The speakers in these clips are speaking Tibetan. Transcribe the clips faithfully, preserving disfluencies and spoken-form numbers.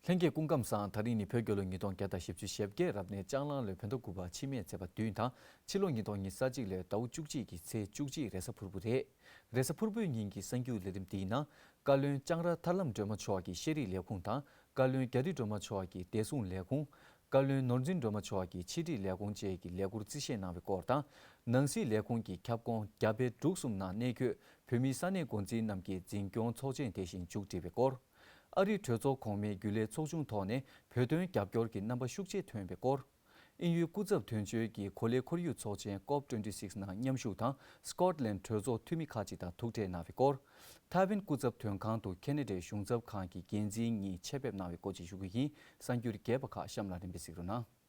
ལྷན་རྒྱས་སྐུ་ཁམས་བཟང་། དེ་རིང་ནི་བོད་རྒྱལ་ལོ་ཉིས་སྟོང་བརྒྱ་དང་བཞི་བཅུ་ཞེ་བརྒྱད་རབ་གནས་ལྕགས་གླང་ལོའི་བོད་ཟླ་དགུ་པ་ཕྱི་མའི་ཚེས་པ་བདུན་དང་ཕྱི་ལོ་ཉིས་སྟོང་ཉི་ཤུ་རྩ་གཅིག་ལོའི་ཟླ་བ་བཅུ་གཅིག་གི་ཚེས་བཅུ་གཅིག་རེས་གཟའ་ཕུར་བུ་རེད། རེས་གཟའ་ཕུར་བུའི་ཉིན་གྱི་གསར་འགྱུར་ལས་རིམ་འདིའི་ནང་། བཀའ་བློན་ལྕང་ར་ཐར་ལམ་སྒྲོལ་མ་མཆོག་གི་ཤེས་རིག་ལས་ཁུངས་དང་། བཀའ་བློན་རྒྱ་རི་སྒྲོལ་མ་མཆོག་གི་བདེ་སྲུང་ལས་ཁུངས། བཀའ་བློན་ནོར་འཛིན་སྒྲོལ་མ་མཆོག་གི་ཕྱི་དྲིལ་ལས་ཁུངས་བཅས་ཀྱི་ལས་འཁུར་རྩིས་བཞེས་གནང་བའི་སྐོར་དང་། ནང་སྲིད་ལས་ཁུངས་ཀྱི་ཁྱབ་ཁོངས་རྒྱ་བལ་འབྲུག་གསུམ་ནང་གནས་འཁོད་བོད་མིའི་ས་གནས་འགོ་འཛིན་རྣམས་ཀྱི་འཛིན་སྐྱོང་ཚོགས་ཆེན་དེ་བཞིན་མཇུག་སྒྲིལ་བའི་སྐོར། ཨ་རིའི་གྲོས་ཚོགས་གོང་མའི་རྒྱུན་ལས་ཚོགས་ཆུང་ཐོག་ནས་བོད་དོན་རྒྱབ་སྐྱོར་གྱི་རྣམ་པ་ཤུགས་ཆེ་ཐོན་པའི་སྐོར། དབྱིན་ཡུལ་སྐུ་ཚབ་དོན་གཅོད་ཀྱིས་གོ་ལའི་ཁོར་ཡུག་ཚོགས་ཆེན་ཀོབ་ཊུ་ཝེན་ཊི་སིགས་ནང་མཉམ་ཞུགས་དང་སྐོཊ་ལན་གྲོས་ཚོགས་འཐུས་མི་ཁག་ཅིག་དང་ཐུག་འཕྲད་གནང་བའི་སྐོར། ཐའེ་ཝན་སྐུ་ཚབ་དོན་ཁང་དུ་ཁེ་ན་ཌའི་གཞུང་ཚབ་ཁང་གི་འགན་འཛིན་གཉིས་ཆེད་ཕེབས་གནང་བའི་སྐོར་བཅས་ཞུ་གི་ཡིན། གསར་འགྱུར་རྒྱས་པ་ཁག་གཤམ་ལ་རིམ་པས་གཟིགས་རོགས་གནང་།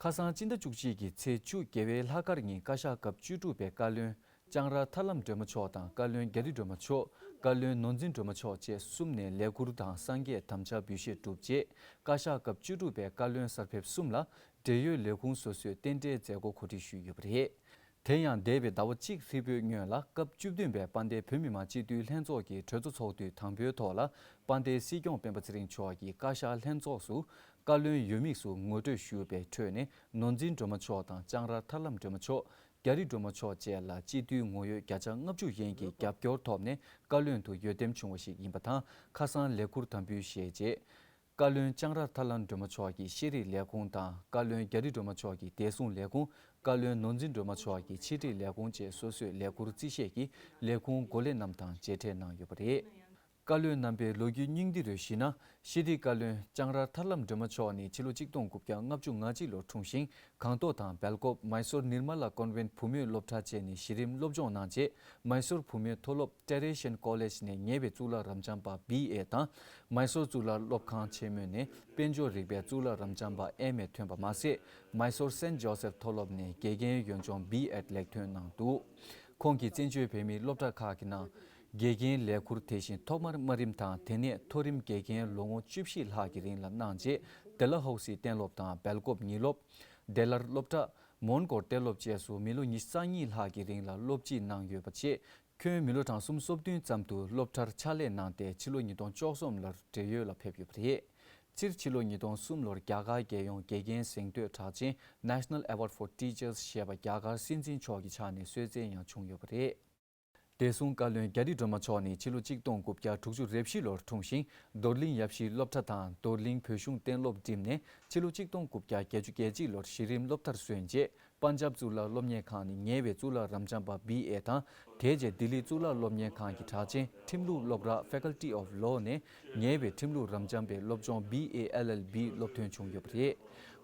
ཁ་སང་སྤྱི་ཟླ་བཅུ་གཅིག་གི་ཚེས་བཅུ་རྒྱལ་བའི་ལྷག་དཀར་ཉིན་བཀའ་ཤག་སྐབས་བཅུ་དྲུག་པའི་བཀའ་བློན་ལྕང་ར་ཐར་ལམ་སྒྲོལ་མ་མཆོག་དང་། བཀའ་བློན་རྒྱ་རི་སྒྲོལ་མ་མཆོག་བཀའ་བློན་ནོར་འཛིན་སྒྲོལ་མ་མཆོག་བཅས་གསུམ་ནས་ལས་འཁུར་དང་སངས་རྒྱས་དམ་བཅའ་འབུལ་བཞེས་གྲུབ་རྗེས། བཀའ་ཤག་སྐབས་བཅུ་དྲུག་པའི་བཀའ་བློན་གསར་ཕེབས་གསུམ་ལ་འབྲེལ་ཡོད་ལས་ཁུངས་སོ་སོས་རྟེན་འབྲེལ་མཛད་སྒོ་གོ་སྒྲིག་ཞུས་ཡོད་པ་རེད། དེ་ཡང་འདས་པའི་ཟླ་བ་གཅིག་ཧྲིལ་པོའི་སྔོན་ལ་སྐབས་བཅུ་བདུན་པའི་དཔལ་ལྡན་བོད་མི་མང་སྤྱི་འཐུས་ལྷན་ཚོགས་ཀྱི་གྲོས་ཚོགས་ཚོགས་དུས་དང་པོའི་ཐོག་ལ། དཔལ་ལྡན་སྲིད་སྐྱོང་སྤེན་པ་ཚེ་རིང་མཆོག་གིས་བཀའ་ཤག་ལྷན་ཚོགས་སུ་བཀའ་བློན་འོས་དམིགས་སུ་ངོ་སྤྲོད་ཞུས་པའི་ཁྲོད་ནས། ནོར་འཛིན་སྒྲོལ་མ་མཆོག་དང་ལྕང་ར་ཐར་ལམ་སྒྲོལ་མ་མཆོག་རྒྱ་རི་སྒྲོལ་མ་མཆོག་བཅས་ལ་སྤྱི་འཐུས་ངོ་ཡོད་བརྒྱ་ཆ་ལྔ་བཅུ་ཡན་གྱི་རྒྱབ་སྐྱོར་ཐོབ་ནས་བཀའ་བློན་དུ་འོས་འདེམས་བྱུང་བ་ཞིག་ཡིན་པ་དང་། ཁ་སང་ལས་འཁུར་དམ་འབུལ་བཞེས་རྗེས། བཀའ་བློན་ལྕང་ར་ཐར་ལམ་སྒྲོལ་མ་མཆོག་གི་ཤེས་རིག་ལས་ཁུངས་དང་། བཀའ་བློན་རྒྱ་རི་སྒྲོལ་མ་མཆོག་གི་བདེ་སྲུང་ལས་ཁུངས། བཀའ་བློན་ནོར་འཛིན་སྒྲོལ་མ་མཆོག་གི་ཕྱི་དྲིལ་ལས་ཁུངས་བཅས་སོ་སོས་ལས་འཁུར་རྩིས་བཞེས་ཀྱིས་ལས་ཁུངས་འགོ་ལས་རྣམས་དང་མཇལ་འཕྲད་གནང་ཡོད་པ་རེད། བཀའ་བློན་རྣམ་པའི་ལོ་རྒྱུས་སྙིང་བསྡུས་རུ་གཞི་ན། ཤེས་རིག་བཀའ་བློན་ལྕང་ར་ཐར་ལམ་སྒྲོལ་མ་མཆོག་ནི་ཕྱི་ལོ་གཅིག་སྟོང་དགུ་བརྒྱ་ལྔ་བཅུ་ང་གཅིག་ལོར་འཁྲུངས་ཤིང་། སྒང་ཏོག་དང་སྦེལ་ཀོབ། མཱི་སོར་ནིར་མ་ལ་ཀོན་ཝེན་བུ་མོའི་སློབ་གྲྭ་བཅས་ནས་གཞི་རིམ་སློབ་སྦྱོང་གནང་རྗེས། མཱི་སོར་བུ་མོའི་མཐོ་སློབ་ཊེ་རེ་ཤན་ཀོ་ལེཇ་ནས་ཉེ་བའི་གཙུག་ལག་རབ་འབྱམས་པ་བི་ཨེ་དང་། མཱི་སོར་གཙུག་ལག་སློབ་ཁང་ཆེན་མོ་ནས་དཔལ་འབྱོར་རིག་པའི་གཙུག་ལག་རབ་འབྱམས་པ་ཨེམ་ཨེ་ཐོན་པ་མ་ཟད། མཱི་སོར་སེན་ཇོ་སེབ་མཐོ་སློབ་ནས་དགེ་རྒན་ཡོན་སྦྱོང་བི་ཨེཌ་ལེགས་ཐོན་གནང་འདུག། ཁོང་གིས་བཙན་བྱོལ་བོད་མིའི་སློབ་གྲྭ་ཁག་གི་ནང་དགེ་རྒན་ལས་འཁུར་དེ་བཞིན་ཐོག་མར་དམའ་རིམ་དང་། དེ་ནས་མཐོ་རིམ་དགེ་རྒན་ལོ་ངོ་བཅུ་བཞི་ལྷག་གི་རིང་ལ་གནང་རྗེས། ཌལ་ཧོ་སི་གཏན་སློབ་དང་སྦེལ་ཀོབ་ཉིན་སློབ། ཌེ་ལར་སློབ་གྲྭ། མོན་གྷོར་གཏན་སློབ་བཅས་སུ་མི་ལོ་ཉི་ཤུ་རྩ་གཉིས་ལྷག་གི་རིང་ལ་སློབ་སྤྱི་གནང་ཡོད་པ་བཅས། ཁྱོན་མི་ལོ་གྲངས་སུམ་ཅུ་སོ་བདུན་ཙམ་དུ་སློབ་གྲྭར་ཕྱག་ལས་གནང་སྟེ། ཕྱི་ལོ་ཉིས་སྟོང་བཅུ་གསུམ་ལོར་བགྲེས་ཡོལ་ལ་ཕེབས་ཡོད་པ་རེད། སྤྱིར་ཕྱི་ལོ་ཉིས་སྟོང་གསུམ་ལོར་རྒྱ་གར་རྒྱལ་ཡོངས་དགེ་རྒན་གཟེངས་བསྟོད་གྲགས་ཅན་National Award for Teachers ཞེས་པ་རྒྱ་གར་སྲིད་འཛིན་མཆོག་གི་ཕྱག་ནས་གསོལ་སྩལ་ཡང་བྱུང་ཡོད་པ་རེད། བདེ་སྲུང་བཀའ་བློན་རྒྱ་རི་སྒྲོལ་མ་མཆོག་ནི་ཕྱི་ལོ་གཅིག་སྟོང་དགུ་བརྒྱ་དྲུག་ཅུ་རེ་བཞི་ལོར་འཁྲུངས་ཤིང་། རྡོར་གླིང་ཡབ་གཞིས་སློབ་གྲྭ་དང་རྡོར་གླིང་བོད་གཞུང་གཏན་སློབ་འགྲིམས་ནས། ཕྱི་ལོ་གཅིག་སྟོང་དགུ་བརྒྱ་བརྒྱད་ཅུ་གྱ་གཅིག་ལོར་གཞི་རིམ་སློབ་མཐར་སོན་རྗེས། པན་ཇབ་གཙུག་ལག་སློབ་གཉེར་ཁང་ནས་ཉེ་བའི་གཙུག་ལག་རབ་འབྱམས་པ་བི་ཨེ་དང་། དེ་རྗེས་ལྡི་ལི་གཙུག་ལག་སློབ་གཉེར་ཁང་གི་གྲགས་ཅན་ཁྲིམས་ལུགས་སློབ་གྲྭ་Faculty of Law ནས་ཉེ་བའི་ཁྲིམས་ལུགས་རབ་འབྱམས་པའི་སློབ་སྦྱོང་བི་ཨེ་ཨེལ་ཨེལ་བི་སློབ་ཐོན་བྱུང་ཡོད་པ་རེད།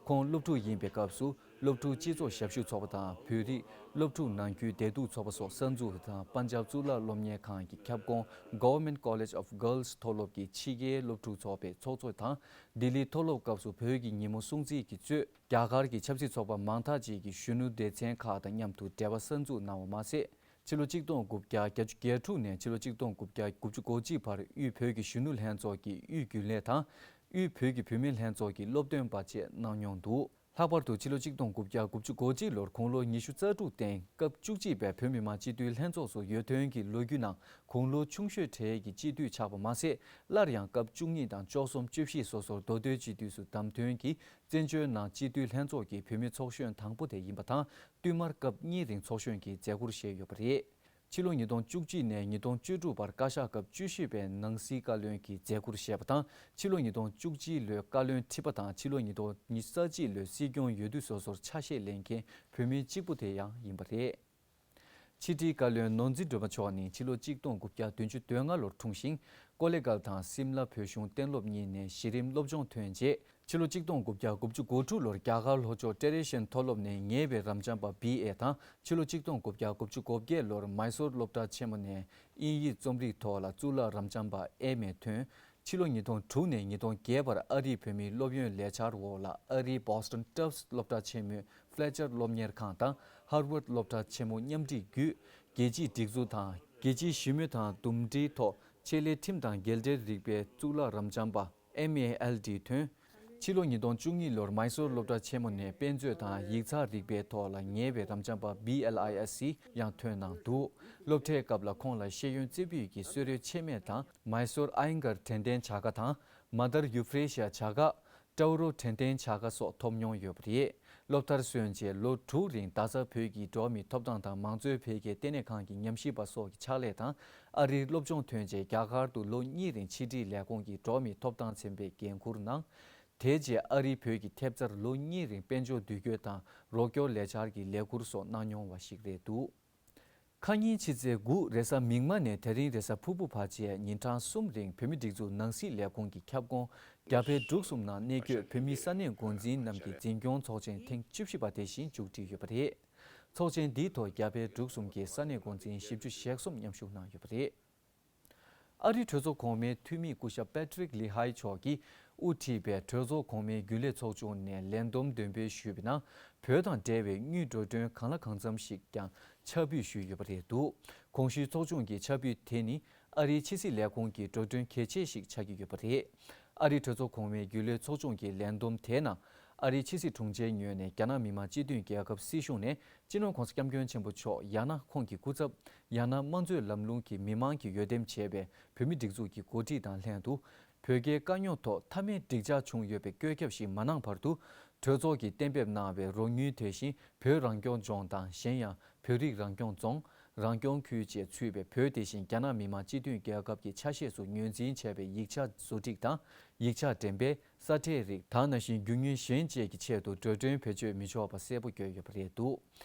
ཁོང་སློབ་ཕྲུག་ཡིན་པའི་སྐབས་སུ། སློབ་ཕྲུག་སྤྱི་ཚོགས་ཞབས་ཞུ་ཚོགས་པ་དང་། བོད་རིགས་སློབ་ཕྲུག་ནང་ཁུལ་བདེ་སྡུག་ཚོགས་པ་སོགས་གསར་འཛུགས་དང་། པན་ཇབ་གཙུག་ལག་སློབ་གཉེར་ཁང་གི་ཁྱབ་ཁོངས་Government College of Girls མཐོ་སློབ་ཀྱི་ཕྱི་རྒྱལ་སློབ་ཕྲུག་ཚོགས་པའི་ཚོགས་གཙོ་དང་། ལྡི་ལིའི་མཐོ་སློབ་སྐབས་སུ་བོད་ཀྱི་ཉིན་མོ་སྲུང་བརྩི་གི་གཙོས། རྒྱ་གར་གྱི་ཆབ་སྲིད་ཚོགས་པ་མང་དག་ཅིག་གི་གཞོན་ནུ་སྡེ་ཚན་ཁག་དང་མཉམ་དུ་འབྲེལ་བ་གསར་འཛུགས་གནང་བ་མ་ཟད། ཕྱི་ལོ་གཅིག་སྟོང་དགུ་བརྒྱ་བརྒྱད་ཅུ་གྱ་དྲུག་ནས་ཕྱི་ལོ་གཅིག་སྟོང་དགུ་བརྒྱ་དགུ་བཅུ་གོ་གཅིག་བར་དབུས་བོད་ཀྱི་གཞོན་ནུ་ལྷན་ཚོགས་ཀྱི་དབུས་རྒྱུན་ལས་དང་། དབུས་བོད་ཀྱི་བུད་མེད་ལྷན་ཚོགས་ཀྱི་སློབ་སྟོན་པ་བཅས་གནང་མྱོང་འདུག། ལྷག་པར་དུ་ཕྱི་ལོ་གཅིག་སྟོང་དགུ་བརྒྱ་དགུ་བཅུ་གོ་གཅིག་ལོར་དགུང་ལོ་ཉི་ཤུ་རྩ་དྲུག་སྟེང་སྐབས་བཅུ་གཅིག་པའི་བོད་མི་མང་སྤྱི་འཐུས་ལྷན་ཚོགས་སུ་འོས་ཐོན་གྱི་ལོ་རྒྱུས་ནང་དགུང་ལོ་ཆུང་ཤོས་གྲས་ཀྱི་སྤྱི་འཐུས་ཆགས་པ་མ་ཟད། སླར་ཡང་སྐབས་བཅུ་གཉིས་དང་བཅུ་གསུམ། བཅུ་བཞི་སོ་སོར་མདོ་སྟོད་སྤྱི་འཐུས་སུ་བདམས་ཐོན་གྱིས། བཙན་བྱོལ་ནང་སྤྱི་འཐུས་ལྷན་ཚོགས་ཀྱི་བུད་མེད་ཚོགས་གཞོན་དང་པོ་དེ་ཡིན་པ་དང་། བསྟུད་མར་སྐབས་གཉིས་རིང་ཚོགས་གཞོན་གྱི་མཛད་ཁུར་བཞེས་ཡོད་པ་རེད། ཕྱི་ལོ་ཉིས་སྟོང་བཅུ་གཅིག་ནས་ཉིས་སྟོང་བཅུ་དྲུག་བར་བཀའ་ཤག་སྐབས་བཅུ་བཞི་པའི་ནང་སྲིད་བཀའ་བློན་གྱི་མཛད་ཁུར་བཞེས་པ་དང་། ཕྱི་ལོ་ཉིས་སྟོང་བཅུ་གཅིག་ལོའི་བཀའ་བློན་ཁྲི་པ་དང་། ཕྱི་ལོ་ཉིས་སྟོང་ཉི་ཤུ་རྩ་གཅིག་ལོའི་སྲིད་སྐྱོང་འོས་བསྡུ་སོ་སོར་ཆ་ཤས་ལེན་མཁན་བོད་མི་གཅིག་པུ་དེ་ཡང་ཡིན་པ་རེད། ཕྱི་དྲིལ་བཀའ་བློན་ནོར་འཛིན་སྒྲོལ་མ་མཆོག་ནི་ཕྱི་ལོ་གཅིག་སྟོང་དགུ་བརྒྱ་བདུན་ཅུ་དོན་ལྔ་ལོར་འཁྲུངས་ཤིང་། ཀོ་ལེ་གྷལ་དང་སིམ་ལ་བོད་གཞུང་གཏན་སློབ་གཉིས་ནས་གཞི་རིམ་སློབ་སྦྱོང་ཐོན་རྗེས། ཕྱི་ལོ་གཅིག་སྟོང་དགུ་བརྒྱ་དགུ་བཅུ་གོ་དྲུག་ལོར་རྒྱ་གར་ལྷོ་ཕྱོགས་ཊེ་རེ་ཤན་མཐོ་སློབ་ནས་ཉེ་བའི་རབ་འབྱམས་པ་བི་ཨེ་དང་། ཕྱི་ལོ་གཅིག་སྟོང་དགུ་བརྒྱ་དགུ་བཅུ་གོ་བརྒྱད་ལོར་མཱི་སོར་སློབ་གྲྭ་ཆེན་མོ་ནས་དབྱིན་ཡིག་རྩོམ་རིག་ཐོག་ལ་གཙུག་ལག་རབ་འབྱམས་པ་ཨེ་མེ་ཐོན། ཕྱི་ལོ་ཉིས་སྟོང་དྲུག་ནས་ཉིས་སྟོང་བརྒྱད་བར་ཨ་རིའི་བོད་མིའི་སློབ་ཡོན་ལས་འཆར་འོག་ལ་ཨ་རིའི་བྷོ་སི་ཊོན་ཊབ་སི་སློབ་གྲྭ་ཆེན་མོའི་ཕེ་ལེ་ཅར་སློབ་གཉེར་ཁང་དང་ཧར་ཝརཌ་སློབ་གྲྭ་ཆེན་མོ་མཉམ་སྒྲིག་བརྒྱུད། རྒྱལ་སྤྱིའི་སྒྲིག་འཛུགས་དང་རྒྱལ་སྤྱིའི་ཞི་མོལ་དང་འདུམ་འགྲིག་ཐོག་ ཆེད་ལས་ཁྲིམས་དང་འགལ་འབྲེལ་རིག་པའི་གཙུག་ལག་རབ་འབྱམས་པ། ཨེམ་ཨེ་ཨེལ་ཌི་ཐོན། ཕྱི་ལོ་ཉིས་སྟོང་བཅུ་གཉིས་ལོར་མཱི་སོར་སློབ་གྲྭ་ཆེན་མོ་ནས་དཔེ་མཛོད་དང་ཡིག་ཚགས་རིག་པའི་ཐོག་ལ་ཉེ་བའི་རབ་འབྱམས་པ་བྷི་ཨེལ་ཨའི་ཨེས་སི་ཡང་ཐོན་གནང་འདུག་སློབ་གྲྭའི་སྐབས་ལ་ཁོང་ལ་ཤེས་ཡོན་རྩེ་ཕུད་ཀྱི་གསོལ་རས་ཆེད་མེད་དང་། མཱི་སོར་ཨའི་འགར་དྲན་རྟེན་བྱ་དགའ་དང་། མ་དར་ཡུ་ཧྥེ་རེ་ཤི་ཡ་བྱ་དགའ། ཀྲའོ་རོ་དྲན་རྟེན་བྱ་དགའ་སོགས་ཐོབ་མྱོང་ཡོད་པ་རེད། སློབ་མཐར་སོན་རྗེས་ལོ་དྲུག་རིང་རྡ་ས་བོད་ཀྱི་འགྲོ་བ་མིའི་ཐོབ་ཐང་དང་མང་གཙོའི་འཕེལ་རྒྱས་ལྟེ་གནས་ཁང་གི་ཉམས་ཞིབ་པ་སོགས་ཀྱི་ཕྱག་ལས་དང་། ཨ་རིར་སློབ་སྦྱོང་ཐོན་རྗེས་རྒྱ་གར་དུ་ལོ་གཉིས་རིང་ཕྱི་དྲིལ་ལས་ཁུངས་ཀྱི་འགྲོ་བ་མིའི་ཐོབ་ཐང་ཚན་པའི་འགན་འཁུར་གནང་། དེ་རྗེས་ཨ་རིའི་བོད་ཀྱི་ཐེབས་རྩར་ལོ་གཉིས་རིང་དཔལ་འབྱོར་དུས་འགྱུར་དང་རོགས་སྐྱོར་ལས་འཆར་གྱི་ལས་འཁུར་སོགས་གནང་མྱོང་བ་ཞིག་རེད་འདུག་ཁ་ཉིན་ཕྱི་ཚེས་དགུ་རེས་གཟའ་མིག་དམར་ནས་དེ་རིང་རེས་གཟའ་ཕུར་བུ་བར་བཅས་ཉིན་གྲངས་གསུམ་རིང་བོད་མིའི་སྒྲིག་འཛུགས་ནང་སྲིད་ལས་ཁུངས་ཀྱི་ཁྱབ་ཁོངས་རྒྱ་བལ་འབྲུག་གསུམ་ནང་གནས་འཁོད་བོད་མིའི་ས་གནས་འགོ་འཛིན་རྣམས་ཀྱི་འཛིན་སྐྱོང་ཚོགས་ཆེན་ཐེངས་བཅུ་བཞི་པ་དེ་བཞིན་མཇུག་སྒྲིལ་ཡོད་པ་རེད། ཚོགས་ཆེན་འདིའི་ཐོག་རྒྱ་བལ་འབྲུག་གསུམ་གྱི་ས་གནས་འགོ་འཛིན་བཞི་བཅུ་ཞེ་གསུམ་མཉམ་ཞུགས་གནང་ཡོད་པ་རེད། ཨ་རིའི་གྲོས་ཚོགས་གོང་མའི་འཐུས་མི་སྐུ་ཞབས་པེ་ཏྲིག་ལི་ཧའི་མཆོག་གིས་དབུ་ཁྲིད་པའི་གྲོས་ཚོགས་གོང་མའི་རྒྱུན་ལས་ཚོགས་ཆུང་ནས་ལས་བསྡོམས་འདོན་སྤེལ་ཞུས་པའི་ནང་། བོད་དང་འབྲེལ་བའི་དངུལ་འགྲོ་གྲོན་གང་ལ་གང་འཚམ་ཞིག་ཀྱང་ཕྱག་ཕུལ་ཞུས་ཡོད་པ་རེད་འདུག་གོང་ཞུས་ཚོགས་ཆུང་གི་ཕྱག་ཕུལ་དེ་ནི་ཨ་རིའི་ཕྱི་སྲིད་ལས་ཁུངས་ཀྱི་འགྲོ་གྲོན་གལ་ཆེ་ཞིག་ཆགས་ཀྱི་ཡོད་པ་རེད། ཨ་རིའི་གྲོས་ཚོགས་གོང་མའི་རྒྱུན་ལས་ཚོགས་ཆུང་གི་ལས་བསྡོམས་དེའི་ནང་། ཨ་རིའི་ཕྱི་སྲིད་དྲུང་ཆེའི་ངོས་ནས་རྒྱ་ནག་མི་དམངས་སྤྱི་མཐུན་རྒྱལ་ཁབ་སྲིད་གཞུང་ནས། སྤྱི་ནོར་༧གོང་ས་༧སྐྱབས་མགོན་ཆེན་པོ་མཆོག་ཡང་ན་ཁོང་གི་སྐུ་ཚབ། ཡང་ན་དམངས་གཙོའི་ལམ་ལུགས་ཀྱི་མི་མང་གིས་འོས་འདེམས་བྱས་པའི་བོད་མིའི་སྒྲིག་འཛུགས་ཀྱི་འགོ་ཁྲིད་དང་ལྷན་དུ། བོད་རྒྱའི་དཀའ་རྙོག་ཐོག་མཐའ་མའི་འགྲིག་འཇགས་བྱུང་ཡོད་པའི་བཀོད་ཁྱབ་ཞིག་མ་གནང་བར་དུ། གྲོས་ཚོགས་ཀྱིས་གཏན་འབེབས་གནང་བའི་རོགས་དངུལ་དེ་བཞིན་བོད་རང་སྐྱོང་ལྗོངས་དང་གཞན་ཡང་བོད་རིགས་རང་སྐྱོང་རྫོང་། རང་སྐྱོང་ཁུལ་བཅས་ཚུད་པའི་བོད་དེ་བཞིན་རྒྱ་ནག་མི་དམངས་སྤྱི་མཐུན་རྒྱལ་ཁབ་ཀྱི་ཆ་ཤས་སུ་ངོས་འཛིན་བྱས་པའི་ཡིག་ཆ་བཟོ་སྒྲིག་དང་། ཡིག་ཆ་འགྲེམས་སྤེལ། ས་ཁྲལ་རིགས་དང་། ན་གཞོན་རྒྱུ་དངོས་གཞན་བཅས་ཀྱི་ཆེད་དུ་འགྲོ་གྲོན་བེད་སྤྱོད་མི་ཆོག་པ་གསལ་པོ་བཀོད་ཡོད་པ་རེད་འདུག་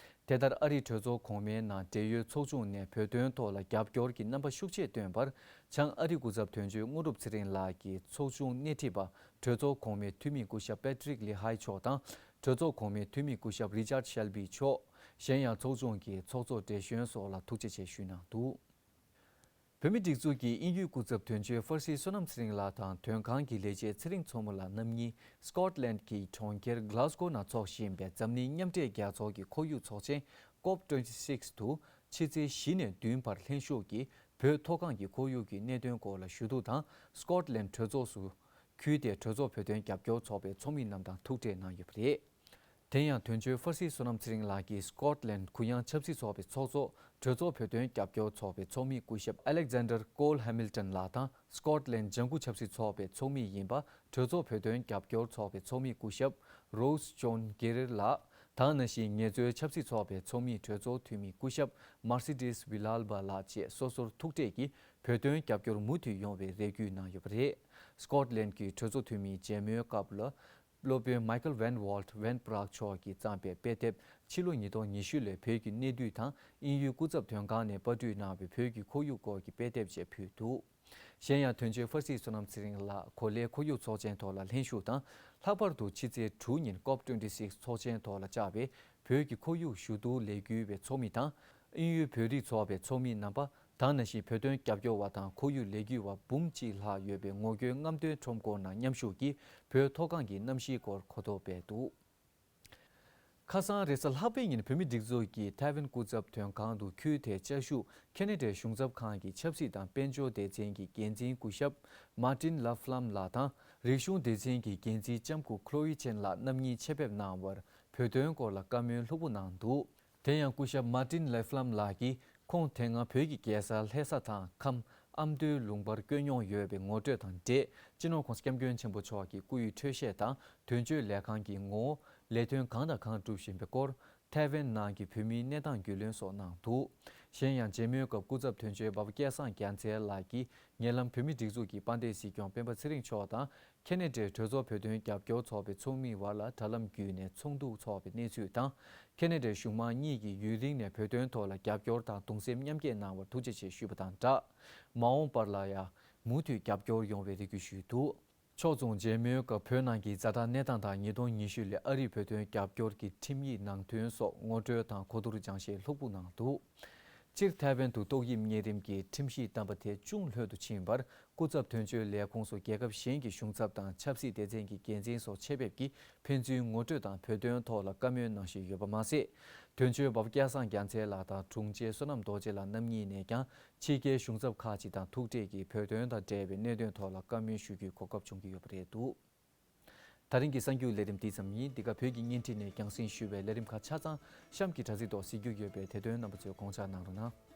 དེ་ལྟར་ཨ་རིའི་གྲོས་ཚོགས་གོང་མའི་ནང་འབྲེལ་ཡོད་ཚོགས་ཆུང་ནས་བོད་དོན་ཐོག་ལ་རྒྱབ་སྐྱོར་གྱི་རྣམ་པ་ཤུགས་ཆེ་བཏོན་པར། བྱང་ཨ་རི་སྐུ་ཚབ་དོན་གཅོད་དངོས་གྲུབ་ཚེ་རིང་ལགས་ཀྱིས་ཚོགས་ཆུང་སྣེ་ཁྲིད་པ། གྲོས་ཚོགས་གོང་མའི་འཐུས་མི་སྐུ་ཞབས་པེ་ཏྲིག་ལི་ཧའི་མཆོག་དང་། གྲོས་ཚོགས་གོང་མའི་འཐུས་མི་སྐུ་ཞབས་རི་ཅར་ཤེལ་བི་མཆོག་གཞན་ཡང་ཚོགས་ཆུང་གི་ཚོགས་གཙོ་བགྲེས་གཞོན་སོགས་ལ་ཐུགས་རྗེ་ཆེ་ཞུས་གནང་འདུག་བོད་མིའི་སྒྲིག་འཛུགས་ཀྱི་དབྱིན་ཡུལ་སྐུ་ཚབ་དོན་གཅོད་ཧྥར་སི་བསོད་ནམས་ཚེ་རིང་ལགས་དང་དོན་ཁང་གི་ལས་བྱེད་ཚེ་རིང་མཚོ་མོ་ལགས་རྣམ་གཉིས་སི་ཀོཊ་ལན་གྱི་གྲོང་ཁྱེར་གྷ་ལ་སྒོ་ན་འཚོགས་བཞིན་པའི་འཛམ་གླིང་མཉམ་འབྲེལ་རྒྱལ་ཚོགས་ཀྱི་ཁོར་ཡུག་ཚོགས་ཆེན་ཀོབ་ཊུ་ཝེན་ཊི་སིག་ཏུ་ཕྱི་ཚེས་བཞི་ནས་བདུན་བར་ལྷན་ཞུགས་ཀྱིས་བོད་མཐོ་སྒང་གི་ཁོར་ཡུག་གི་གནད་དོན་སྐོར་ལ་ཞུ་གཏུག་དང་། སི་ཀོཊ་ལན་གྲོས་ཚོགས་སུ་ཁུལ་དེའི་གྲོས་ཚོགས་བོད་དོན་རྒྱབ་སྐྱོར་ཚོགས་པའི་ཚོགས་མི་རྣམས་དང་ཐུག་འཕྲད་གནང་ཡོད་པ་རེད། དེ་ཡང་དོན་གཅོད་ཧྥར་སི་བསོད་ནམས་ཚེ་རིང་ལགས་ཀྱིས་སི་ཀོཊ་ལན་གུ་ཡངས་ཆབ་སྲིད་ཚོགས་པའི་ཚོགས་གཙོ། གྲོས་ཚོགས་བོད་དོན་རྒྱབ་སྐྱོར་ཚོགས་པའི་ཚོགས་མི་སྐུ་ཞབས་ཨ་ལེག་ཛན་ཌར་ཀོལ་ཧེ་མིལ་ཏོན་ལགས་དང་། སི་ཀོཊ་ལན་ལྗང་ཁུ་ཆབ་སྲིད་ཚོགས་པའི་ཚོགས་མི་ཡིན་པ། གྲོས་ཚོགས་བོད་དོན་རྒྱབ་སྐྱོར་ཚོགས་པའི་ཚོགས་མི་སྐུ་ཞབས་རོས་ཇོན་གེ་རེར་ལགས་དང་། ན་གཞོན་ངལ་རྩོལ་ཆབ་སྲིད་ཚོགས་པའི་ཚོགས་མི་གྲོས་ཚོགས་འཐུས་མི་སྐུ་ཞབས་མར་སི་ཏིས་ཝི་ལཱལ་བྷ་ལགས་བཅས་སོ་སོར་ཐུག་འཕྲད་ཀྱིས་བོད་དོན་རྒྱབ་སྐྱོར་མུ་མཐུད་ཡོང་བའི་རེ་སྐུལ་གནང་ཡོད་པ་རེད། སི་ཀོཊ་ལན་གྱི་གྲོས་ཚོགས་འཐུས་མིའི་མཇལ་མོལ་སྐབས་ལ། སློབ་དཔོན་མའི་ཁལ་ཝན་ཝོལ་ཊི་ཝན་པྲག་མཆོག་གིས་བརྩམས་པའི་དཔེ་དེབ་ཕྱི་ལོ་ཉིས་སྟོང་ཉི་ཤུ་ལོའི་བོད་ཀྱི་གནས་སྡུད་དང་། དབྱིན་ཡུལ་སྐུ་ཚབ་དོན་ཁང་ནས་པར་སྐྲུན་གནང་བའི་བོད་ཀྱི་ཁོར་ཡུག་སྐོར་གྱི་དཔེ་དེབ་བཅས་ཕུལ་འདུག་གཞན་ཡང་དོན་གཅོད་ཧྥར་སི་བསོད་ནམས་ཚེ་རིང་ལགས་གོ་ལའི་ཁོར་ཡུག་ཚོགས་ཆེན་ཐོག་ལ་ལྷན་ཞུགས་དང་། ལྷག་པར་དུ་ཕྱི་ཚེས་དྲུག་ཉིན་ཀོབ་ཊུ་ཝེན་ཊི་སིག་ཚོགས་ཆེན་ཐོག་ལ་བཅར་བའི་བོད་ཀྱི་ཁོར་ཡུག་ཞུ་གཏུག་ལས་འགུལ་བའི་ཚོགས་མི་དང་། དབྱིན་ཡུལ་བོད་རིགས་ཚོགས་པའི་ཚོགས་མི་རྣམ་པ། དང་། ན་གཞོན་བོད་དོན་རྒྱབ་སྐྱོར་བ་དང་ཁོར་ཡུག་ལས་འགུལ་བ་འབུམ་གཅིག་ལྷག་ཡོད་པའི་ངོ་རྒོལ་རྔམ་སྟོན་ཁྲོམ་སྐོར་ནང་མཉམ་ཞུགས་ཀྱིས་བོད་མཐོ་སྒང་གི་གནམ་གཤིས་སྐོར་གོ་རྟོགས་སྤེལ་འདུག་ཁ་སང་རེས་གཟའ་ལྷག་པའི་ཉིན་བོད་མིའི་སྒྲིག་འཛུགས་ཀྱི་ཐའེ་ཝན་སྐུ་ཚབ་དོན་ཁང་དུ་ཁུལ་དེའི་བཅའ་བཞུགས་ཁེ་ན་ཌའི་གཞུང་ཚབ་ཁང་གི་ཆབ་སྲིད་དང་དཔལ་འབྱོར་སྡེ་ཚན་གྱི་འགན་འཛིན་སྐུ་ཞབས་མར་ཏིན་ལབ་ལམ་ལགས་དང་། རིག་གཞུང་སྡེ་ཚན་གྱི་འགན་འཛིན་ལྕམ་སྐུ་ཁློ་ཡི་ཆེན་ལགས་རྣམ་གཉིས་ཆེད་ཕེབས་གནང་བར་བོད་དོན་སྐོར་ལ་བཀའ་མོལ་ལྷུག་པོ་གནང་འདུག་དེ་ཡང་སྐུ་ཞབས་མར་ཏིན་ལེ་ཧྥ་ལམ་ལགས་ཀྱིས་ཁོང་དེ་སྔ་བོད་ཀྱི་རྒྱལ་ས་ལྷ་ས་དང་ཁམས་ཨ་མདོའི་ལུང་པར་བསྐྱོད་མྱོང་ཡོད་པའི་ངོ་སྤྲོད་དང་འབྲེལ། སྤྱི་ནོར་༧གོང་ས་༧སྐྱབས་མགོན་ཆེན་པོ་མཆོག་གི་སྐུ་ཡི་འཕྲོད་བཞེས་དང་དོན་གཅོད་ལས་ཁང་གི་ངོ་བོ། ལས་དོན་གང་དང་གང་སྒྲུབ་བཞིན་པའི་སྐོར། ཐའེ་ཝན་ནང་གི་བོད་མིའི་གནས་སྟངས་རྒྱུས་ལོན་སོགས་གནང་འདུག་གཞན་ཡང་མཇལ་མོལ་སྐབས་སྐུ་ཚབ་དོན་གཅོད་འབའ་པ་སྐལ་བཟང་རྒྱལ་མཚན་ལགས་ཀྱིས་ཉེ་ལམ་བོད་མིའི་སྒྲིག་འཛུགས་ཀྱི་དཔལ་ལྡན་སྲིད་སྐྱོང་སྤེན་པ་ཚེ་རིང་མཆོག་དང་། ཁེ་ན་ཌའི་གྲོས་ཚོགས་བོད་དོན་རྒྱབ་སྐྱོར་ཚོགས་པའི་ཚོགས་མིའི་བར་ལ་དྲ་ལམ་བརྒྱུད་ནས་ཚོགས་འདུ་འཚོགས་པའི་གནས་ཚུལ་དང་། ཁེ་ན་ཌའི་གཞུང་མང་གཉིས་ཀྱིས་ཡུན་རིང་ནས་བོད་དོན་ཐོག་ལ་རྒྱབ་སྐྱོར་དང་གདུང་སེམས་མཉམ་སྐྱེད་གནང་བར་ཐུགས་རྗེ་ཆེ་ཞུས་པ་དང་སྦྲགས། མ་འོངས་པར་ལ་ཡང་མུ་མཐུད་རྒྱབ་སྐྱོར་ཡོང་བའི་རེ་སྐུལ་ཞུས་འདུག་ཕྱོགས་མཚུངས་མཇལ་མོལ་སྐབས་བོད་ནང་གི་ཛ་དྲག་གནས་སྟངས་དང་ཉིས་སྟོང་ཉི་ཤུ་ལོའི་ཨ་རིའི་བོད་དོན་རྒྱབ་སྐྱོར་གྱི་ཁྲིམས་ཡིག་ནང་དོན་སོགས་ངོ་སྤྲོད་དང་གོ་བསྡུར་སྦྱང་བཤད་ལྷུག་པོ་གནང་འདུག་སྤྱིར་ཐའེ་ཝན་དུ་ཏོག་དབྱིབས་གཉན་རིམས་ཀྱི་ཁྲིམས་གཞི་བཏང་པ་དེ་ཅུང་ལྷོད་དུ་ཕྱིན་པར། སྐུ་ཚབ་དོན་གཅོད་ལས་ཁུངས་སུ་རྒྱལ་ཁབ་གཞན་གྱི་གཞུང་ཚབ་དང་ཆབ་སྲིད་སྡེ་ཚན་གྱི་འགན་འཛིན་སོགས་ཆེད་ཕེབས་ཀྱིས་ཕན་ཚུན་ངོ་སྤྲོད་དང་བོད་དོན་ཐོག་ལ་བཀའ་མོལ་གནང་བཞིན་ཡོད་པ་མ་ཟད། དོན་གཅོད་འབའ་སྐལ་བཟང་རྒྱལ་མཚན་ལགས་དང་དྲུང་ཆེ་བསོད་ནམས་རྡོ་རྗེ་ལགས་རྣམ་གཉིས་ནས་ཀྱང་ཕྱི་རྒྱལ་གཞུང་ཚབ་ཁག་ཅིག་དང་ཐུག་འཕྲད་ཀྱིས་བོད་དོན་དང་འབྲེལ་བའི་གནད་དོན་ཐོག་ལ་བཀའ་མོལ་ཞུ་རྒྱུའི་གོ་སྐབས་བྱུང་གི་ཡོད་པ་རེད་འདུག། ད་རིང་གི་གསར་འགྱུར་ལས་རིམ་འདི་ཙམ་ཡིན། འདི་ག་བོད་ཀྱི་བརྙན་འཕྲིན་ནས་རྒྱང་སྲིང་ཞུས་པའི་ལས་རིམ་ཁག་ཆ་ཚང་གཤམ་གྱི་དྲ་ཚིགས་ཐོག་གཟིགས་རྒྱུ་ཡོད་པས། དེ་དོན་རྣམ་པ་ཚོས་དགོངས་འཇགས་གནང་རོགས་གནང་།